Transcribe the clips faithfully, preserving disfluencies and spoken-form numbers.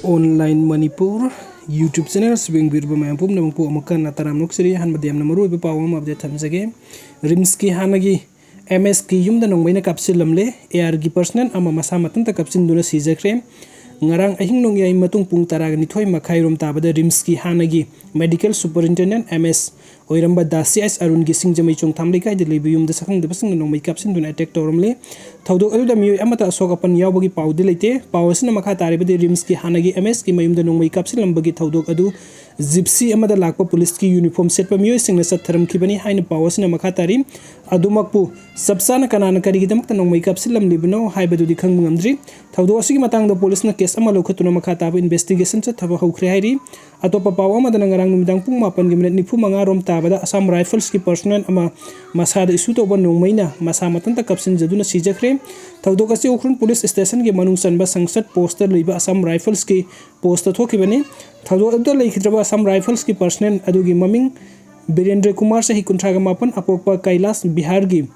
Online Manipur YouTube channel ꯁꯤꯕꯦꯡꯕꯤꯔꯕ ꯃꯌꯥꯝ ꯄꯨꯝꯅꯃꯛꯄꯨ ꯑꯃꯨꯛꯀ ꯍꯟꯅ ꯇꯔꯥꯝꯅ ꯑꯣꯛꯆꯔꯤ꯫ ꯑꯍꯥꯟꯕꯗ ꯌꯥꯝꯅ ꯃꯔꯨꯑꯣꯏꯕ ꯄꯥꯎ ꯑꯃ update ꯊꯝꯖꯒꯦ꯫ ꯔꯤꯝꯁꯀꯤ ꯍꯥꯟꯅꯒꯤ ꯑꯦꯝ ꯑꯦꯁꯀꯤ ꯌꯨꯝꯗ ꯅꯣꯡꯃꯩꯅ ꯀꯥꯞꯁꯤꯜꯂꯝꯂꯦ꯫ ꯑꯦ ꯑꯥꯔꯒꯤ personnel ꯑꯃ ꯃꯁꯥ ꯃꯊꯟꯇ ꯀꯥꯞꯁꯤꯟꯗꯨꯅ ꯁꯤꯖꯈ꯭ꯔꯦ꯫ ꯉꯔꯥꯡ ꯑꯍꯤꯡ ꯅꯣꯡꯌꯥꯏ ꯃꯇꯨꯡ ꯄꯨꯡ ꯇꯔꯥꯒ ꯅꯤꯊꯣꯏ ꯃꯈꯥꯏꯔꯣꯝ ꯇꯥꯕꯗ ꯔꯤꯝꯁꯀꯤ ꯍꯥꯟꯅꯒꯤ medical superintendent ꯑꯦꯝ ꯑꯦꯁ ꯑꯣꯏꯔꯝꯕ ꯗꯥꯁꯤ ꯑꯦꯁ ꯑꯔꯨꯟꯒꯤ ꯁꯤꯡꯖꯃꯩ ꯆꯣꯡꯊꯥꯝ ꯂꯩꯀꯥꯏꯗ ꯂꯩꯕ ꯌꯨꯝꯗ ꯁꯛꯈꯪꯗꯕꯁꯤꯡꯅ ꯅꯣꯡꯃꯩ ꯀꯥꯞꯁꯤꯟꯗꯨꯅ attack ꯇꯧꯔꯝꯂꯦ꯫ ꯊꯧꯗꯣꯛ ꯑꯗꯨꯗ ꯃꯤꯑꯣꯏ ꯑꯃꯠꯇ ꯑꯁꯣꯛ ꯑꯄꯟ ꯌꯥꯎꯕꯒꯤ ꯄꯥꯎꯗꯤ ꯂꯩꯇꯦ꯫ ꯄꯥꯎ ꯑꯁꯤꯅ ꯃꯈꯥ ꯇꯥꯔꯤꯕꯗꯤ ꯔꯤꯝꯁꯀꯤ ꯍꯥꯟꯅꯒꯤ ꯑꯦꯝ ꯑꯦꯁꯀꯤ ꯃꯌꯨꯝꯗ ꯅꯣꯡꯃꯩ ꯀꯥꯞꯁꯤꯜꯂꯝꯕꯒꯤ ꯊꯧꯗꯣꯛ ꯑꯗꯨ ꯖꯤꯞꯁꯤ ꯑꯃꯗ ꯂꯥꯛꯄ ꯄꯨꯂꯤꯁꯀꯤ uniform ꯁꯦꯠꯄ ꯃꯤꯑꯣꯏꯁꯤꯡꯅ ꯆꯠꯊꯔꯝꯈꯤꯕꯅꯤ ꯍꯥꯏꯅ ꯄꯥꯎ ꯑꯁꯤꯅ ꯃꯈꯥ ꯇꯥꯔꯤ꯫ ꯑꯗꯨꯃꯛꯄꯨ ꯆꯞ ꯆꯥꯅ ꯀꯅꯥꯅ ꯀꯔꯤꯒꯤꯗꯃꯛꯇ ꯅꯣꯡꯃꯩ ꯀꯥꯞꯁꯤꯜꯂꯝꯂꯤꯕꯅꯣ ꯍꯥꯏꯕꯗꯨꯗꯤ ꯈꯪꯕ ꯉꯝꯗ꯭ꯔꯤ꯫ ꯊꯧꯗꯣꯛ ꯑꯁꯤꯒꯤ ꯃꯇꯥꯡꯗ ꯄꯨꯂꯤꯁꯅ case ꯑꯃ ꯂꯧꯈꯠꯇꯨꯅ ꯃꯈꯥ ꯇꯥꯕ investigation ꯆꯠꯊꯕ ꯍꯧꯈ꯭ꯔꯦ ꯍꯥꯏꯔꯤ꯫ ꯑꯇꯣꯞꯄ ꯄꯥꯎ ꯑꯃꯗꯅ ꯉꯔꯥꯡ ꯅꯨꯃꯤꯗꯥꯡ ꯄꯨꯡ ꯃꯥꯄꯟꯒꯤ minute ꯅꯤꯐꯨ ꯃꯉꯥ ꯔꯣꯝ ꯇꯥꯕꯗ Assam Riflesꯀꯤ personnel ꯑꯃ ꯃꯁꯥꯗ issue ꯇꯧꯕ ꯅꯣꯡꯃꯩꯅ ꯃꯁꯥ ꯃꯊꯟꯇ ꯀꯥꯞꯁꯤꯟꯖꯗꯨꯅ ꯁꯤꯖꯈ꯭ꯔꯦ꯫ ꯊꯧꯗꯣꯛ ꯑꯁꯤ ꯎꯈ꯭ꯔꯨꯜ police stationꯒꯤ ꯃꯅꯨꯡ ꯆꯟꯕ ꯁꯪꯁꯠ postꯇ ꯂꯩꯕ Assam Riflesꯀꯤ postꯇ ꯊꯣꯛꯈꯤꯕꯅꯤ꯫ ꯊꯧꯗꯣꯛ ꯑꯗꯨꯗ ꯂꯩꯈꯤꯗ꯭ꯔꯕ Assam Riflesꯀꯤ personnel ꯑꯗꯨꯒꯤ ꯃꯃꯤꯡ ꯕꯤꯔꯦꯟꯗ꯭ꯔ ꯀꯨꯃꯥꯔ, ꯆꯍꯤ ꯀꯨꯟꯊ꯭ꯔꯥꯒ ꯃꯥꯄꯟ, ꯑꯄꯣꯛꯄ ꯀꯩꯂꯥꯁ ꯕꯤꯍꯥꯔꯒꯤ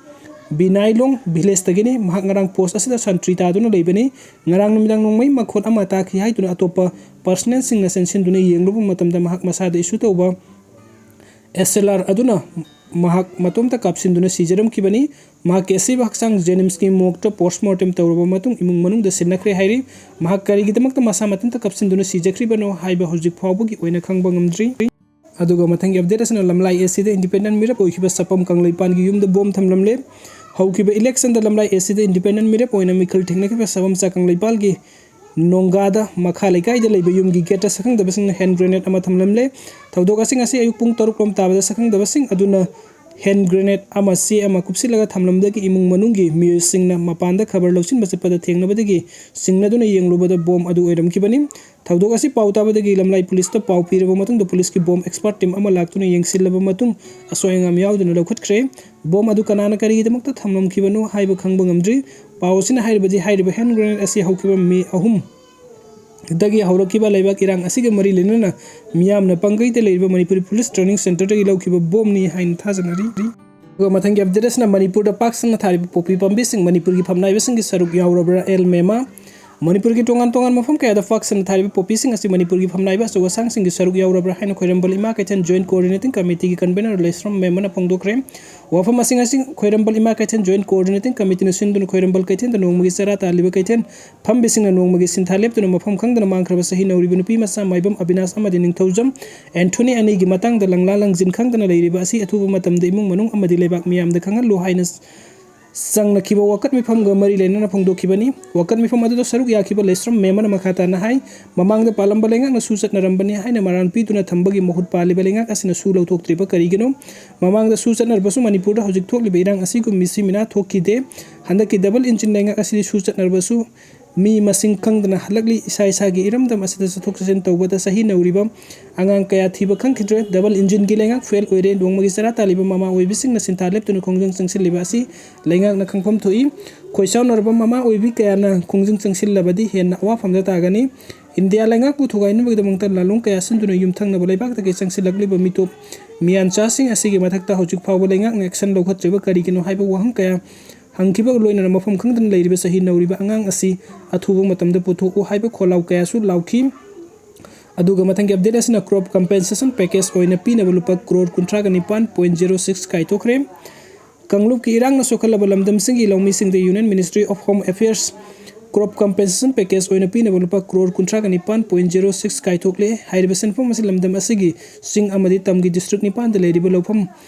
ꯕꯤꯅꯥꯏꯂꯣꯡ villageꯇꯒꯤꯅꯤ꯫ ꯃꯍꯥꯛ ꯉꯔꯥꯡ post ꯑꯁꯤꯗ ꯁꯟꯇ꯭ꯔꯤ ꯇꯥꯗꯨꯅ ꯂꯩꯕꯅꯤ꯫ ꯉꯔꯥꯡ ꯅꯨꯃꯤꯗꯥꯡ ꯅꯣꯡꯃꯩ ꯃꯈꯣꯟ ꯑꯃ ꯇꯥꯈꯤ ꯍꯥꯏꯗꯨꯅ ꯑꯇꯣꯞꯄ personnelꯁꯤꯡꯅ ꯆꯪꯁꯤꯟꯗꯨꯅ ꯌꯦꯡꯂꯨꯕ ꯃꯇꯝꯗ ꯃꯍꯥꯛ ꯃꯁꯥꯗ issue ꯇꯧꯕ S L R ꯑꯗꯨꯅ ꯃꯍꯥꯛ ꯃꯇꯣꯝꯇ ꯀꯥꯞꯁꯤꯟꯗꯨꯅ ꯁꯤꯖꯔꯝꯈꯤꯕꯅꯤ꯫ ꯃꯍꯥꯛꯀꯤ ꯑꯁꯤꯕ ꯍꯛꯆꯥꯡ JNIMSꯀꯤ morgueꯇ postmortem ꯇꯧꯔꯕ ꯃꯇꯨꯡ ꯏꯃꯨꯡ ꯃꯅꯨꯡꯗ ꯁꯤꯟꯅꯈ꯭ꯔꯦ ꯍꯥꯏꯔꯤ꯫ ꯃꯍꯥꯛ ꯀꯔꯤꯒꯤꯗꯃꯛꯇ ꯃꯁꯥ ꯃꯊꯟꯇ ꯀꯥꯞꯁꯤꯟꯗꯨꯅ ꯁꯤꯖꯈ꯭ꯔꯤꯕꯅꯣ ꯍꯥꯏꯕ ꯍꯧꯖꯤꯛ ꯐꯥꯎꯕꯒꯤ ꯑꯣꯏꯅ ꯈꯪꯕ ꯉꯝꯗ꯭ꯔꯤ꯫ ꯑꯗꯨꯒ ꯃꯊꯪꯒꯤ update ꯑꯁꯤꯅ ꯂꯝꯂꯥꯏ ACꯗ independent ꯃꯤꯔꯦꯞ ꯑꯣꯏꯈꯤꯕ ꯁꯄꯝ ꯀꯪꯂꯩꯄꯥꯟꯒꯤ ꯌꯨꯝꯗ bomb ꯊꯝꯂꯝꯂꯦ꯫ ꯍꯧꯈꯤꯕ electionꯗ ꯂꯝꯂꯥꯏ ACꯗ independent ꯃꯤꯔꯦꯞ ꯑꯣꯏꯅ ꯃꯤꯈꯜ ꯊꯦꯡꯅꯈꯤꯕ ꯁꯄꯝꯆꯥ ꯀꯪꯂꯩꯄꯥꯜꯒꯤ ꯅꯣꯡꯒꯥꯗ ꯃꯈꯥ ꯂꯩꯀꯥꯏꯗ ꯂꯩꯕ ꯌꯨꯝꯒꯤ gateꯇ ꯁꯛꯈꯪꯗꯕꯁꯤꯡꯅ hand grenade ꯑꯃ ꯊꯝꯂꯝꯂꯦ꯫ ꯊꯧꯗꯣꯛ ꯑꯁꯤ ꯉꯁꯤ ꯑꯌꯨꯛ ꯄꯨꯡ ꯇꯔꯨꯛ ꯂꯣꯝ ꯇꯥꯕꯗ ꯁꯛꯈꯪꯗꯕꯁꯤꯡ ꯑꯗꯨꯅ hand grenade ꯑꯃ ꯆꯦ ꯑꯃ ꯀꯨꯞꯁꯤꯜꯂꯒ ꯊꯝꯂꯝꯕꯗꯒꯤ ꯏꯃꯨꯡ ꯃꯅꯨꯡꯒꯤ ꯃꯤꯑꯣꯏꯁꯤꯡꯅ ꯃꯄꯥꯟꯗ ꯈꯕꯔ ꯂꯧꯁꯤꯟꯕ ꯆꯠꯄꯗ ꯊꯦꯡꯅꯕꯗꯒꯤ ꯆꯤꯡꯅꯗꯨꯅ ꯌꯦꯡꯂꯨꯕꯗ bomb ꯑꯗꯨ ꯑꯣꯏꯔꯝꯈꯤꯕꯅꯤ꯫ ꯊꯧꯗꯣꯛ ꯑꯁꯤ ꯄꯥꯎ ꯇꯥꯕꯗꯒꯤ ꯂꯝꯂꯥꯏ ꯄꯨꯂꯤꯁꯇ ꯄꯥꯎ ꯄꯤꯔꯕ ꯃꯇꯨꯡꯗ ꯄꯨꯂꯤꯁꯀꯤ bomb expert team ꯑꯃ ꯂꯥꯛꯇꯨꯅ ꯌꯦꯡꯁꯤꯜꯂꯕ ꯃꯇꯨꯡ ꯑꯁꯣꯏ ꯑꯉꯥꯝ ꯌꯥꯎꯗꯅ ꯂꯧꯈꯠꯈ꯭ꯔꯦ꯫ Bomb ꯑꯗꯨ ꯀꯅꯥꯅ ꯀꯔꯤꯒꯤꯗꯃꯛꯇ ꯊꯝꯂꯝꯈꯤꯕꯅꯣ ꯍꯥꯏꯕ ꯈꯪꯕ ꯉꯝꯗ꯭ꯔꯤ꯫ ꯄꯥꯎ ꯑꯁꯤꯅ ꯍꯥꯏꯔꯤꯕꯗꯤ ꯍꯥꯏꯔꯤꯕ hand grenade ꯑꯁꯤ ꯍꯧꯈꯤꯕ May ꯑꯍꯨꯝ ꯗꯒꯤ ꯍꯧꯔꯛꯈꯤꯕ ꯂꯩꯕꯥꯛ ꯏꯔꯥꯡ ꯑꯁꯤꯒ ꯃꯔꯤ ꯂꯩꯅꯅ ꯃꯤꯌꯥꯝꯅ ꯄꯪꯒꯩꯗ ꯂꯩꯔꯤꯕ ꯃꯅꯤꯄꯨꯔꯤ police training centreꯗꯒꯤ ꯂꯧꯈꯤꯕ bombꯅꯤ ꯍꯥꯏꯅ ꯊꯥꯖꯅꯔꯤ꯫ ꯑꯗꯨꯒ ꯃꯊꯪꯒꯤ update ꯑꯁꯤꯅ ꯃꯅꯤꯄꯨꯔꯗ ꯄꯥꯛ ꯁꯟꯅ ꯊꯥꯔꯤꯕ ꯄꯣꯄꯤ ꯄꯥꯝꯕꯤꯁꯤꯡ ꯃꯅꯤꯄꯨꯔꯒꯤ ꯐꯝꯅꯥꯏꯕꯁꯤꯡꯒꯤ ꯁꯔꯨꯛ ꯌꯥꯎꯔꯕ꯭ꯔꯥ? ꯑꯦꯜ ꯃꯦꯃꯥ꯫ ꯃꯅꯤꯄꯨꯔꯒꯤ ꯇꯣꯉꯥꯟ ꯇꯣꯉꯥꯟꯕ ꯃꯐꯝ ꯀꯌꯥꯗ ꯐꯥꯛꯁꯟꯅ ꯊꯥꯔꯤꯕ ꯄꯣꯄꯤꯁꯤꯡ ꯑꯁꯤ ꯃꯅꯤꯄꯨꯔꯒꯤ ꯐꯝꯅꯥꯏꯕ ꯑꯆꯧ ꯑꯁꯥꯡꯁꯤꯡꯒꯤ ꯁꯔꯨꯛ ꯌꯥꯎꯔꯕ꯭ꯔꯥ ꯍꯥꯏꯅ ꯈ꯭ꯋꯥꯏꯔꯝꯕꯟ ꯏꯃꯥ ꯀꯩꯊꯦꯜ ꯖꯣꯏꯟꯠ ꯀꯣꯑꯣꯔꯗꯤꯅꯦꯇꯤꯡ ꯀꯃꯤꯇꯤꯒꯤ ꯀꯟꯚꯦꯅꯔ ꯂꯩꯁ꯭ꯔꯝ ꯃꯦꯝꯕꯅ ꯐꯣꯡꯗꯣꯛꯈ꯭ꯔꯦ꯫ ꯋꯥꯐꯝ ꯑꯁꯤꯡ ꯑꯁꯤ ꯈ꯭ꯋꯥꯏꯔꯝꯕꯟ ꯏꯃꯥ ꯀꯩꯊꯦꯜ ꯖꯣꯏꯟꯠ ꯀꯣꯑꯣꯔꯗꯤꯅꯦꯇꯤꯡ ꯀꯃꯤꯇꯤꯅ ꯁꯤꯟꯗꯨꯅ ꯈ꯭ꯋꯥꯏꯔꯝꯕꯟ ꯀꯩꯊꯦꯜꯗ ꯅꯣꯡꯃꯒꯤ ꯆꯔꯥ ꯇꯥꯜꯂꯤꯕ ꯀꯩꯊꯦꯜ ꯐꯝꯕꯤꯁꯤꯡꯅ ꯅꯣꯡꯃꯒꯤ ꯁꯤꯟꯊꯥ ꯂꯦꯞꯇꯨꯅ ꯃꯐꯝ ꯈꯪꯗꯅ ꯃꯥꯡꯈ꯭ꯔꯕ ꯆꯍꯤ ꯅꯧꯔꯤꯕ ꯅꯨꯄꯤ ꯃꯆꯥ ꯃꯥꯏꯕꯝ ꯑꯕꯤꯅꯥꯁ ꯑꯃꯗꯤ ꯅꯤꯡꯊꯧꯖꯝ ꯑꯦꯟꯊꯣꯅꯤ ꯑꯅꯤꯒꯤ ꯃꯇꯥꯡꯗ ꯂꯪꯂꯥ ꯂꯪꯖꯤꯟ ꯈꯪꯗꯅ ꯂꯩꯔꯤꯕ ꯑꯁꯤ ꯑꯊꯨꯕ ꯃꯇꯝꯗ ꯏꯃꯨꯡ ꯃꯅꯨꯡ ꯑꯃꯗꯤ ꯂꯩꯕꯥꯛ ꯃꯤꯌꯥꯝꯗ ꯈꯪꯍꯜꯂꯨ ꯍꯥꯏꯅ ꯆꯪꯂꯛꯈꯤꯕ ꯋꯥꯀꯠ ꯃꯤꯐꯝꯒ ꯃꯔꯤ ꯂꯩꯅꯅ ꯐꯣꯡꯗꯣꯛꯈꯤꯕꯅꯤ꯫ ꯋꯥꯀꯠ ꯃꯤꯐꯝ ꯑꯗꯨꯗ ꯁꯔꯨꯛ ꯌꯥꯈꯤꯕ ꯂꯩꯁ꯭ꯔꯝ ꯃꯦꯝꯕꯅ ꯃꯈꯥ ꯇꯥꯅ ꯍꯥꯏ, ꯃꯃꯥꯡꯗ ꯄꯥꯜꯂꯝꯕ ꯂꯩꯉꯥꯛꯅ ꯁꯨ ꯆꯠꯅꯔꯝꯕꯅꯤ ꯍꯥꯏꯅ ꯃꯔꯥꯜ ꯄꯤꯗꯨꯅ ꯊꯝꯕꯒꯤ ꯃꯍꯨꯠ ꯄꯥꯜꯂꯤꯕ ꯂꯩꯉꯥꯛ ꯑꯁꯤꯅ ꯁꯨ ꯂꯧꯊꯣꯛꯇ꯭ꯔꯤꯕ ꯀꯔꯤꯒꯤꯅꯣ? ꯃꯃꯥꯡꯗ ꯁꯨ ꯆꯠꯅꯔꯕꯁꯨ ꯃꯅꯤꯄꯨꯔꯗ ꯍꯧꯖꯤꯛ ꯊꯣꯛꯂꯤꯕ ꯏꯔꯥꯡ ꯑꯁꯤꯒꯨꯝ ꯃꯤꯁꯤ ꯃꯤꯅꯥ ꯊꯣꯛꯈꯤꯗꯦ꯫ ꯍꯟꯗꯛꯀꯤ ꯗꯕꯜ ꯏꯟꯖꯤꯟ ꯂꯩꯉꯥꯛ ꯑꯁꯤꯗꯤ ꯁꯨ ꯆꯠꯅꯔꯕꯁꯨ ꯃꯤ ꯃꯁꯤꯡ ꯈꯪꯗꯅ ꯍꯜꯂꯛꯂꯤ꯫ ꯏꯁꯥ ꯏꯁꯥꯒꯤ ꯏꯔꯝꯗꯝ ꯑꯁꯤꯗ ꯆꯠꯊꯣꯛ ꯆꯠꯁꯤꯟ ꯇꯧꯕꯗ ꯆꯍꯤ ꯅꯧꯔꯤꯕ ꯑꯉꯥꯡ ꯀꯌꯥ ꯊꯤꯕ ꯈꯪꯈꯤꯗ꯭ꯔꯦ꯫ ꯗꯕꯜ ꯏꯟꯖꯤꯟꯒꯤ ꯂꯩꯉꯥꯛ ꯐꯦꯜ ꯑꯣꯏꯔꯦ꯫ ꯅꯣꯡꯃꯒꯤ ꯆꯔꯥ ꯇꯥꯜꯂꯤꯕ ꯃꯃꯥ ꯑꯣꯏꯕꯤꯁꯤꯡꯅ ꯁꯤꯟꯊꯥ ꯂꯦꯞꯇꯨꯅ ꯈꯣꯡꯖꯪ ꯆꯪꯁꯤꯜꯂꯤꯕ ꯑꯁꯤ ꯂꯩꯉꯥꯛꯅ ꯈꯪꯐꯝ ꯊꯣꯛꯏ꯫ ꯈꯣꯏꯁꯥꯎꯅꯔꯕ ꯃꯃꯥ ꯑꯣꯏꯕꯤ ꯀꯌꯥꯅ ꯈꯣꯡꯖꯪ ꯆꯪꯁꯤꯜꯂꯕꯗꯤ ꯍꯦꯟꯅ ꯑꯋꯥꯐꯝꯗ ꯇꯥꯒꯅꯤ꯫ ꯏꯟꯗꯤꯌꯥ ꯂꯩꯉꯥꯛꯄꯨ ꯊꯨꯒꯥꯏꯅꯕꯒꯤꯗꯃꯛꯇ ꯂꯥꯂꯣꯡ ꯀꯌꯥ ꯁꯤꯟꯗꯨꯅ ꯌꯨꯝꯊꯪꯅꯕ ꯂꯩꯕꯥꯛꯇꯒꯤ ꯆꯪꯁꯤꯜꯂꯛꯂꯤꯕ ꯃꯤꯇꯣꯞ ꯃꯤꯌꯥꯟꯆꯥꯁꯤꯡ ꯑꯁꯤꯒꯤ ꯃꯊꯛꯇ ꯍꯧꯖꯤꯛ ꯐꯥꯎꯕ ꯂꯩꯉꯥꯛꯅ ꯑꯦꯛꯁꯟ ꯂꯧꯈꯠꯇ꯭ꯔꯤꯕ ꯀꯔꯤꯒꯤꯅꯣ ꯍꯥꯏꯕ ꯋꯥꯍꯪ ꯀꯌꯥ ꯍꯪꯈꯤꯕꯒ ꯂꯣꯏꯅꯅ ꯃꯐꯝ ꯈꯪꯗꯅ ꯂꯩꯔꯤꯕ ꯆꯍꯤ ꯅꯧꯔꯤꯕ ꯑꯉꯥꯡ ꯑꯁꯤ ꯑꯊꯨꯕ ꯃꯇꯝꯗ ꯄꯨꯊꯣꯛꯎ ꯍꯥꯏꯕ ꯈꯣꯜꯂꯥꯎ ꯀꯌꯥꯁꯨ ꯂꯥꯎꯈꯤ꯫ ꯑꯗꯨꯒ ꯃꯊꯪꯒꯤ ꯑꯞꯗꯦꯠ ꯑꯁꯤꯅ ꯀ꯭ꯔꯣꯞ ꯀꯝꯄꯦꯟꯁꯦꯁꯟ ꯄꯦꯀꯦꯖ ꯑꯣꯏꯅ ꯄꯤꯅꯕ ꯂꯨꯄꯥ ꯀ꯭ꯔꯣꯔ ꯀꯨꯟꯊ꯭ꯔꯥꯒ ꯅꯤꯄꯥꯟ ꯄꯣꯏꯟ ꯖꯦꯔꯣ ꯁꯤꯛꯁ ꯀꯥꯏꯊꯣꯛꯈ꯭ꯔꯦ꯫ ꯀꯥꯡꯂꯨꯞꯀꯤ ꯏꯔꯥꯡꯅ ꯁꯣꯛꯍꯜꯂꯕ ꯂꯝꯗꯝꯁꯤꯡꯒꯤ ꯂꯧꯃꯤꯁꯤꯡꯗ union ministry of home affairs crop compensation package ꯑꯣꯏꯅ ꯄꯤꯅꯕ ꯂꯨꯄꯥ ꯀ꯭ꯔꯣꯔ ꯀꯨꯟꯊ꯭ꯔꯥꯒ ꯅꯤꯄꯥꯟ ꯄꯣꯏꯟ ꯖꯦꯔꯣ ꯁꯤꯛꯁ ꯀꯥꯏꯊꯣꯛꯂꯦ꯫ ꯍꯥꯏꯔꯤꯕ ꯁꯦꯟꯐꯝ ꯑꯁꯤ ꯂꯝꯗꯝ ꯑꯁꯤꯒꯤ ꯆꯤꯡ ꯑꯃꯗꯤ ꯇꯝꯒꯤ ꯗꯤꯁꯇ꯭ꯔꯤꯛ ꯅꯤꯄꯥꯟꯗ ꯂꯩꯔꯤꯕ ꯂꯧꯐꯝ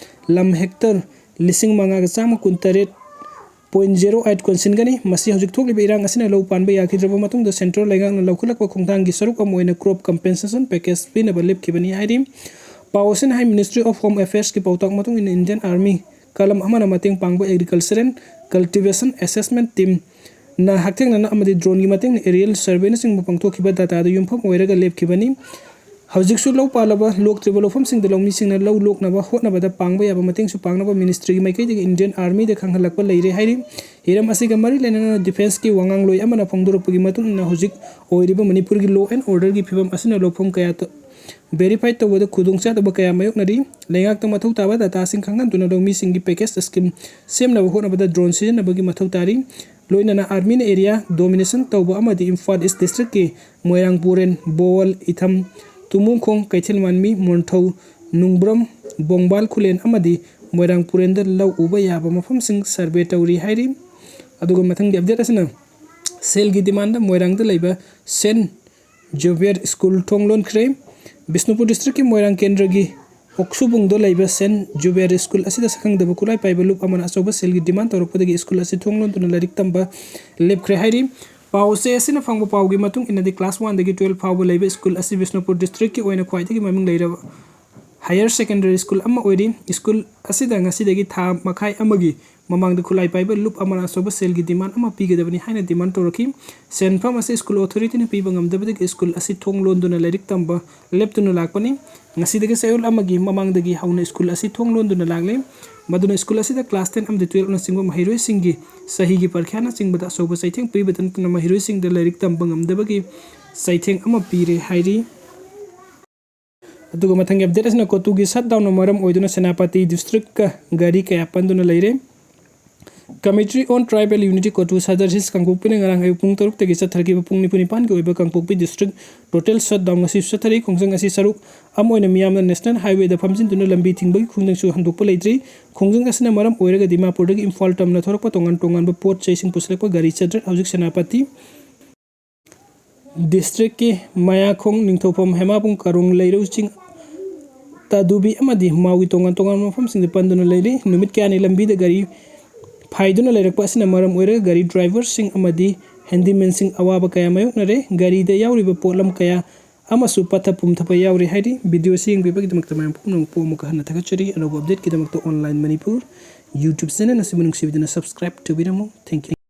ꯂꯝ ꯍꯦꯛꯇꯔ ꯂꯤꯁꯤꯡ ꯃꯉꯥꯒ ꯆꯥꯝꯃ ꯀꯨꯟꯇꯔꯦꯠ ꯄꯣꯏꯟ ꯖꯦꯔꯣ ꯑꯩꯠ ꯀꯣꯟꯁꯤꯟꯒꯅꯤ꯫ ꯃꯁꯤ ꯍꯧꯖꯤꯛ ꯊꯣꯛꯂꯤꯕ ꯏꯔꯥꯡ ꯑꯁꯤꯅ ꯂꯧ ꯄꯥꯟꯕ ꯌꯥꯈꯤꯗ꯭ꯔꯕ ꯃꯇꯨꯡꯗ ꯁꯦꯟꯇ꯭ꯔꯦꯜ ꯂꯩꯉꯥꯛꯅ ꯂꯧꯈꯠꯂꯛꯄ ꯈꯣꯡꯊꯥꯡꯒꯤ ꯁꯔꯨꯛ ꯑꯃ ꯑꯣꯏꯅ ꯀ꯭ꯔꯣꯞ ꯀꯝꯄꯦꯟꯁꯦꯁꯟ ꯄꯦꯀꯦꯖ ꯄꯤꯅꯕ ꯂꯦꯞꯈꯤꯕꯅꯤ ꯍꯥꯏꯔꯤ꯫ ꯄꯥꯎ ꯑꯁꯤꯅ ꯍꯥꯏ, ꯃꯤꯅꯤꯁꯇ꯭ꯔꯤ ꯑꯣꯐ ꯍꯣꯝ ꯑꯦꯐꯤꯌꯔꯁꯀꯤ ꯄꯥꯎꯇꯥꯛ ꯃꯇꯨꯡ ꯏꯟꯅ ꯏꯟꯗꯤꯌꯟ ꯑꯥꯔꯃꯤ ꯀꯂꯝ ꯑꯃꯅ ꯃꯇꯦꯡ ꯄꯥꯡꯕ ꯑꯦꯒ꯭ꯔꯤꯀꯜꯆꯔꯦꯜ ꯀꯜꯇꯤꯚꯦꯁꯟ ꯑꯦꯁꯦꯁꯃꯦꯟ ꯇꯤꯝꯅ ꯍꯛꯊꯦꯡꯅꯅ ꯑꯃꯗꯤ ꯗ꯭ꯔꯣꯟꯒꯤ ꯃꯇꯦꯡꯅ ꯑꯦꯔꯤꯌꯦꯜ ꯁꯔꯚꯦꯅꯆꯤꯡꯕ ꯄꯥꯡꯊꯣꯛꯈꯤꯕ ꯗꯥꯇꯥꯗ ꯌꯨꯝꯐꯝ ꯑꯣꯏꯔꯒ ꯂꯦꯞꯈꯤꯕꯅꯤ꯫ ꯍꯧꯖꯤꯛꯁꯨ ꯂꯧ ꯄꯥꯜꯂꯕ ꯂꯣꯛꯇ꯭ꯔꯤꯕ ꯂꯧꯐꯝꯁꯤꯡꯗ ꯂꯧꯃꯤꯁꯤꯡꯅ ꯂꯧ ꯂꯣꯛꯅꯕ ꯍꯣꯠꯅꯕꯗ ꯄꯥꯡꯕ ꯌꯥꯕ ꯃꯇꯦꯡꯁꯨ ꯄꯥꯡꯅꯕ ꯃꯤꯅꯤꯁꯇ꯭ꯔꯤꯒꯤ ꯃꯥꯏꯀꯩꯗꯒꯤ ꯏꯟꯗꯤꯌꯟ ꯑꯥꯔꯃꯤꯗ ꯈꯪꯍꯜꯂꯛꯄ ꯂꯩꯔꯦ ꯍꯥꯏꯔꯤ꯫ ꯍꯤꯔꯝ ꯑꯁꯤꯒ ꯃꯔꯤ ꯂꯩꯅꯅ ꯗꯤꯐꯦꯟꯁꯀꯤ ꯋꯥꯉꯥꯡꯂꯣꯏ ꯑꯃꯅ ꯐꯣꯡꯗꯣꯔꯛꯄꯒꯤ ꯃꯇꯨꯡ ꯏꯟꯅ ꯍꯧꯖꯤꯛ ꯑꯣꯏꯔꯤꯕ ꯃꯅꯤꯄꯨꯔꯒꯤ ꯂꯣ ꯑꯦꯟ ꯑꯣꯔꯗꯔꯒꯤ ꯐꯤꯕꯝ ꯑꯁꯤꯅ ꯂꯧꯐꯝ ꯀꯌꯥꯗ ꯚꯦꯔꯤꯐꯥꯏ ꯇꯧꯕꯗ ꯈꯨꯗꯣꯡꯆꯥꯗꯕ ꯀꯌꯥ ꯃꯥꯌꯣꯛꯅꯔꯤ꯫ ꯂꯩꯉꯥꯛꯇ ꯃꯊꯧ ꯇꯥꯕ ꯗꯥꯇꯥꯁꯤꯡ ꯈꯪꯍꯟꯗꯨꯅ ꯂꯧꯃꯤꯁꯤꯡꯒꯤ ꯄꯦꯀꯦꯖ ꯁ꯭ꯀꯤꯝ ꯁꯦꯝꯅꯕ ꯍꯣꯠꯅꯕꯗ ꯗ꯭ꯔꯣꯟ ꯁꯤꯖꯤꯟꯅꯕꯒꯤ ꯃꯊꯧ ꯇꯥꯔꯤ꯫ ꯂꯣꯏꯅꯅ ꯑꯥꯔꯃꯤꯅ ꯑꯦꯔꯤꯌꯥ ꯗꯣꯃꯤꯅꯦꯁꯟ ꯇꯧꯕ ꯑꯃꯗꯤ ꯏꯝꯐꯥꯜ ꯏꯁ ꯗꯤꯁꯇ꯭ꯔꯤꯛꯀꯤ ꯃꯣꯏꯔꯥꯡꯄꯨꯔꯦꯟ, ꯕꯣꯋꯜ, ꯏꯊꯝ, ꯇꯨꯃꯨꯡꯈꯣꯡ, ꯀꯩꯊꯦꯜ ꯃꯥꯟꯃꯤ, ꯃꯣꯟꯊꯧ, ꯅꯨꯡꯕ꯭ꯔꯝ, ꯕꯣꯡꯕꯥꯜ ꯈꯨꯂꯦꯟ ꯑꯃꯗꯤ ꯃꯣꯏꯔꯥꯡꯄꯨꯔꯦꯟꯗ ꯂꯧ ꯎꯕ ꯌꯥꯕ ꯃꯐꯝꯁꯤꯡ ꯁꯔꯚꯦ ꯇꯧꯔꯤ ꯍꯥꯏꯔꯤ꯫ ꯑꯗꯨꯒ ꯃꯊꯪꯒꯤ ꯑꯞꯗꯦꯠ ꯑꯁꯤꯅ ꯁꯦꯜꯒꯤ ꯗꯤꯃꯥꯟꯗ ꯃꯣꯏꯔꯥꯡꯗ ꯂꯩꯕ ꯁꯦꯟ ꯖꯣꯕꯤꯌꯔ ꯁ꯭ꯀꯨꯜ ꯊꯣꯡ ꯂꯣꯟꯈ꯭ꯔꯦ꯫ ꯕꯤꯁꯅꯨꯄꯨꯔ ꯗꯤꯁꯇ꯭ꯔꯤꯛꯀꯤ ꯃꯣꯏꯔꯥꯡ ꯀꯦꯟꯗ꯭ꯔꯒꯤ ꯑꯣꯛꯁꯨꯕꯨꯡꯗ ꯂꯩꯕ ꯁꯦꯟ ꯖꯣꯕꯤꯌꯔ ꯁ꯭ꯀꯨꯜ ꯑꯁꯤꯗ ꯁꯛꯈꯪꯗꯕ ꯈꯨꯠꯂꯥꯏ ꯄꯥꯏꯕ ꯂꯨꯞ ꯑꯃꯅ ꯑꯆꯧꯕ ꯁꯦꯜꯒꯤ ꯗꯤꯃꯥꯟ ꯇꯧꯔꯛꯄꯗꯒꯤ ꯁ꯭ꯀꯨꯜ ꯑꯁꯤ ꯊꯣꯡ ꯂꯣꯟꯗꯨꯅ ꯂꯥꯏꯔꯤꯛ ꯇꯝꯕ ꯂꯦꯞꯈ꯭ꯔꯦ ꯍꯥꯏꯔꯤ꯫ ꯄꯥꯎ ꯆꯦ ꯑꯁꯤꯅ ꯐꯪꯕ ꯄꯥꯎꯒꯤ ꯃꯇꯨꯡ ꯏꯟꯅꯗꯤ, ꯀ꯭ꯂꯥꯁ ꯋꯥꯟꯗꯒꯤ ꯇꯨꯌꯦꯜꯐ ꯐꯥꯎꯕ ꯂꯩꯕ ꯁ꯭ꯀꯨꯜ ꯑꯁꯤ ꯕꯤꯁꯅꯨꯄꯨꯔ ꯗꯤꯁꯇ꯭ꯔꯤꯛꯀꯤ ꯑꯣꯏꯅ ꯈ꯭ꯋꯥꯏꯗꯒꯤ ꯃꯃꯤꯡ ꯂꯩꯔꯕ ꯍꯥꯌꯔ ꯁꯦꯀꯦꯟꯗꯔꯤ ꯁ꯭ꯀꯨꯜ ꯑꯃ ꯑꯣꯏꯔꯤ꯫ ꯁ꯭ꯀꯨꯜ ꯑꯁꯤꯗ ꯉꯁꯤꯗꯒꯤ ꯊꯥ ꯃꯈꯥꯏ ꯑꯃꯒꯤ ꯃꯃꯥꯡꯗ ꯈꯨꯠꯂꯥꯏ ꯄꯥꯏꯕ ꯂꯨꯞ ꯑꯃꯅ ꯑꯆꯧꯕ ꯁꯦꯜꯒꯤ ꯗꯤꯃꯥꯟ ꯑꯃ ꯄꯤꯒꯗꯕꯅꯤ ꯍꯥꯏꯅ ꯗꯤꯃꯥꯟ ꯇꯧꯔꯛꯈꯤ꯫ ꯁꯦꯟꯐꯝ ꯑꯁꯤ ꯁ꯭ꯀꯨꯜ ꯑꯣꯊꯣꯔꯤꯇꯤꯅ ꯄꯤꯕ ꯉꯝꯗꯕꯗꯒꯤ ꯁ꯭ꯀꯨꯜ ꯑꯁꯤ ꯊꯣꯡ ꯂꯣꯟꯗꯨꯅ ꯂꯥꯏꯔꯤꯛ ꯇꯝꯕ ꯂꯦꯞꯇꯨꯅ ꯂꯥꯛꯄꯅꯤ꯫ ꯉꯁꯤꯗꯒꯤ ꯆꯌꯣꯜ ꯑꯃꯒꯤ ꯃꯃꯥꯡꯗꯒꯤ ꯍꯧꯅ ꯁ꯭ꯀꯨꯜ ꯑꯁꯤ ꯊꯣꯡ ꯂꯣꯟꯗꯨꯅ ꯂꯥꯛꯂꯦ꯫ ꯃꯗꯨꯅ ꯁ꯭ꯀꯨꯜ ꯑꯁꯤꯗ ꯀ꯭ꯂꯥꯁ ꯇꯦꯟ ꯑꯃꯗꯤ ꯇꯨꯌꯦꯜꯐꯅꯆꯤꯡꯕ ꯃꯍꯩꯔꯣꯏꯁꯤꯡꯒꯤ ꯆꯍꯤꯒꯤ ꯄꯔꯤꯈ꯭ꯌꯥꯅꯆꯤꯡꯕꯗ ꯑꯆꯧꯕ ꯆꯩꯊꯦꯡ ꯄꯤꯕꯇ ꯅꯠꯇꯅ ꯃꯍꯩꯔꯣꯏꯁꯤꯡꯗ ꯂꯥꯏꯔꯤꯛ ꯇꯝꯕ ꯉꯝꯗꯕꯒꯤ ꯆꯩꯊꯦꯡ ꯑꯃ ꯄꯤꯔꯦ ꯍꯥꯏꯔꯤ꯫ ꯑꯗꯨꯒ ꯃꯊꯪꯒꯤ ꯑꯞꯗꯦꯠ ꯑꯁꯤꯅ ꯀꯣꯇꯨꯒꯤ ꯁꯠ ꯗꯥꯎꯟꯅ ꯃꯔꯝ ꯑꯣꯏꯗꯨꯅ ꯁꯦꯅꯥꯄꯇꯤ ꯗꯤꯁꯇ꯭ꯔꯤꯛꯀ ꯒꯥꯔꯤ ꯀꯌꯥ ꯄꯟꯗꯨꯅ ꯂꯩꯔꯦ꯫ Committee on Tribal Unity ꯀꯣꯇꯨ ꯁꯗꯔ ꯍꯤꯜꯁ ꯀꯥꯡꯄꯣꯛꯄꯤꯅ ꯉꯔꯥꯡ ꯑꯌꯨꯛ ꯄꯨꯡ ꯇꯔꯨꯛꯇꯒꯤ ꯆꯠꯊꯈꯤꯕ ꯄꯨꯡ ꯅꯤꯐꯨ ꯅꯤꯄꯥꯟꯒꯤ ꯑꯣꯏꯕ Kangpokpi district total shut down ꯉꯁꯤꯁꯨ ꯆꯠꯊꯔꯤ꯫ ꯈꯣꯡꯖꯪ ꯑꯁꯤ ꯁꯔꯨꯛ ꯑꯃ ꯑꯣꯏꯅ ꯃꯤꯌꯥꯝꯅ ꯅꯦꯁꯅꯦꯜ ꯍꯥꯏꯋꯦꯗ ꯐꯝꯖꯤꯟꯗꯨꯅ ꯂꯝꯕꯤ ꯊꯤꯡꯕꯒꯤ ꯈꯣꯡꯖꯪꯁꯨ ꯍꯟꯗꯣꯛꯄ ꯂꯩꯇ꯭ꯔꯤ꯫ ꯈꯣꯡꯖꯪ ꯑꯁꯤꯅ ꯃꯔꯝ ꯑꯣꯏꯔꯒ ꯗꯤꯃꯥꯄꯨꯔꯗꯒꯤ ꯏꯝꯐꯥꯜ ꯇꯝꯅ ꯊꯣꯔꯛꯄ ꯇꯣꯉꯥꯟ ꯇꯣꯉꯥꯟꯕ ꯄꯣꯠ ꯆꯩꯁꯤꯡ ꯄꯨꯁꯤꯜꯂꯛꯄ ꯒꯥꯔꯤ ꯆꯠꯇ꯭ꯔꯦ꯫ ꯍꯧꯖꯤꯛ ꯁꯦꯅꯥꯄꯇꯤ ꯗꯤꯁꯇ꯭ꯔꯤꯛꯀꯤ ꯃꯌꯥꯈꯣꯡ, ꯅꯤꯡꯊꯧꯐꯝ, ꯍꯦꯃꯥꯕꯨꯡ, ꯀꯥꯔꯣꯡ, ꯂꯩꯔꯧ ꯆꯤꯡ, ꯇꯥꯗꯨꯕꯤ ꯑꯃꯗꯤ ꯃꯥꯎꯒꯤ ꯇꯣꯉꯥꯟ ꯇꯣꯉꯥꯟꯕ ꯃꯐꯝꯁꯤꯡꯗ ꯄꯟꯗꯨꯅ ꯂꯩꯔꯤ꯫ ꯅꯨꯃꯤꯠ ꯀꯌꯥꯅꯤ ꯂꯝꯕꯤꯗ ꯒꯥꯔꯤ ꯐꯥꯏꯗꯨꯅ ꯂꯩꯔꯛꯄ ꯑꯁꯤꯅ ꯃꯔꯝ ꯑꯣꯏꯔꯒ ꯒꯥꯔꯤ ꯗ꯭ꯔꯥꯏꯚꯔꯁꯤꯡ ꯑꯃꯗꯤ ꯍꯦꯟꯗꯤꯃꯦꯟꯁꯤꯡ ꯑꯋꯥꯕ ꯀꯌꯥ ꯃꯥꯌꯣꯛꯅꯔꯦ꯫ ꯒꯥꯔꯤꯗ ꯌꯥꯎꯔꯤꯕ ꯄꯣꯠꯂꯝ ꯀꯌꯥ ꯑꯃꯁꯨ ꯄꯠꯊ ꯄꯨꯝꯊꯕ ꯌꯥꯎꯔꯤ ꯍꯥꯏꯔꯤ꯫ ꯚꯤꯗꯤꯑꯣ ꯑꯁꯤ ꯌꯦꯡꯕꯤꯕꯒꯤꯗꯃꯛꯇ ꯃꯌꯥꯝ ꯄꯨꯝꯅꯃꯛꯄꯨ ꯑꯃꯨꯛꯀ ꯍꯟꯅ ꯊꯥꯒꯠꯆꯔꯤ꯫ ꯑꯅꯧꯕ ꯑꯞꯗꯦꯠꯀꯤꯗꯃꯛꯇ ꯑꯣꯟꯂꯥꯏꯟ ꯃꯅꯤꯄꯨꯔ YouTube ꯆꯦꯅꯦꯜ ꯑꯁꯤꯕꯨ ꯅꯨꯡꯁꯤꯕꯤꯗꯨꯅ ꯁꯕꯁꯀ꯭ꯔꯥꯏꯕ ꯇꯧꯕꯤꯔꯝꯃꯨ꯫ Thank you꯫